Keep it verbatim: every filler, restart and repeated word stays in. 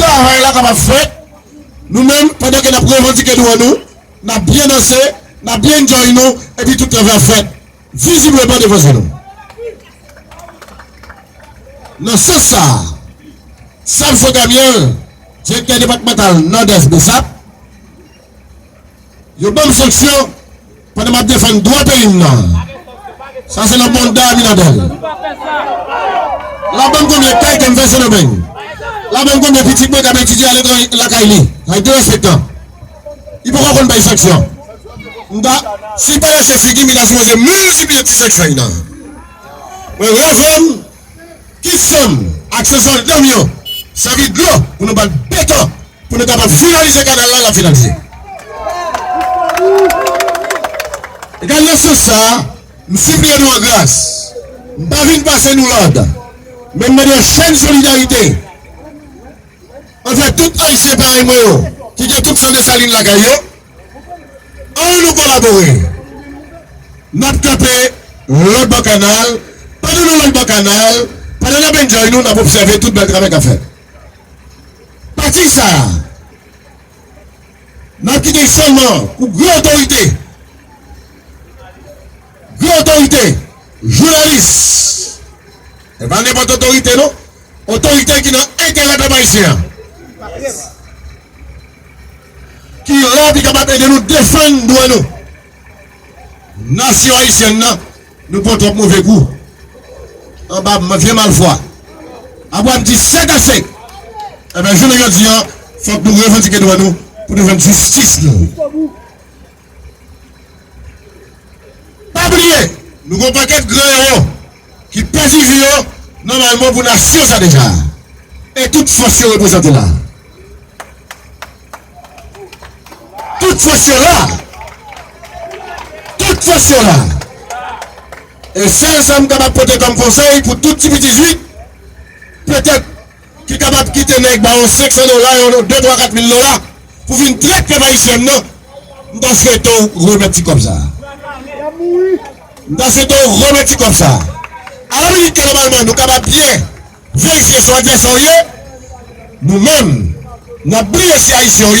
travay la kapab fèt, nou menm, pandan ke n ap revandike dwa nou, n ap byen danse, n ap byen enjoy nou, epi tout travay ap fèt vizibleman devan zye nou. Nan sans sa a, Sab Sogamian, direktè depatmantal Nòdès BSAP, yo ban m sanksyon pandan m ap defann dwa peyi m nan. Sa se nan bonda Abinader. L ap ban m konbyen kay ke m fè Sendomeng. L ap ban m konbyen pitit mwen k ap etidye aletranje lakay li. Sa derespektan. Li poko konn bay sanksyon. M ta, si l pa lèche figi m, li ta sipoze miltipliye ti sanksyon li nan. Mwen revle m, kit san m ak san sòlda m yo sèvi dlo pou nou bat beton, pou nou kapab finalize kanal la, l ap finalize. E gade nan sans sa a, m sipliye nou an gras. M pa vin pase nou lòd, men m mande yon chèn solidarite anvè tout Ayisyen parèy mwen yo, ki gen tout san Desalin lakay yo. Ann nou kolabore. N ap kanpe lòt bò kanal. Pandan nou lòt bò kanal, pandan n ap enjoy nou, n ap obsève tout bèl travay k ap fèt. Pati sa a, n ap kite sèlman pou gran otorite. Gran otorite, jounalis. E pa nenpòt otorite, non. Otorite ki nan enterè pèp ayisyen an. Ki la, ki kapab ede nou defann dwa nou. Nasyon ayisyèn nan, nou pran twòp move kou. Anba vye malfwa. Apre m di sèt ase. Ebyen, jounen jodi a, fòk nou revandike dwa nou pou nou jwenn jistis nou. Pa bliye, nou gen yon pakèt gran ewo ki pèdi vi yo nòmalman pou nasyon sa deja. E tout fòs yo reprezante la. Tout fòs yo la. Tout fòs yo la. E sèl sa m kapab pote kòm konsèy pou tout ti piti zwit, petèt ki kapab kite nèg ba yo senk san dola, yon de, twa, kat mil dola, pou vin trèt pèp ayisyen nan, m ta swete w remèt ti kòb sa a. M ta swete w remèt ti kòb sa a. A la minit ke nòmalman nou kapab byen verifye sou advèsè w ye, nou menm, n ap bliye se ayisyen w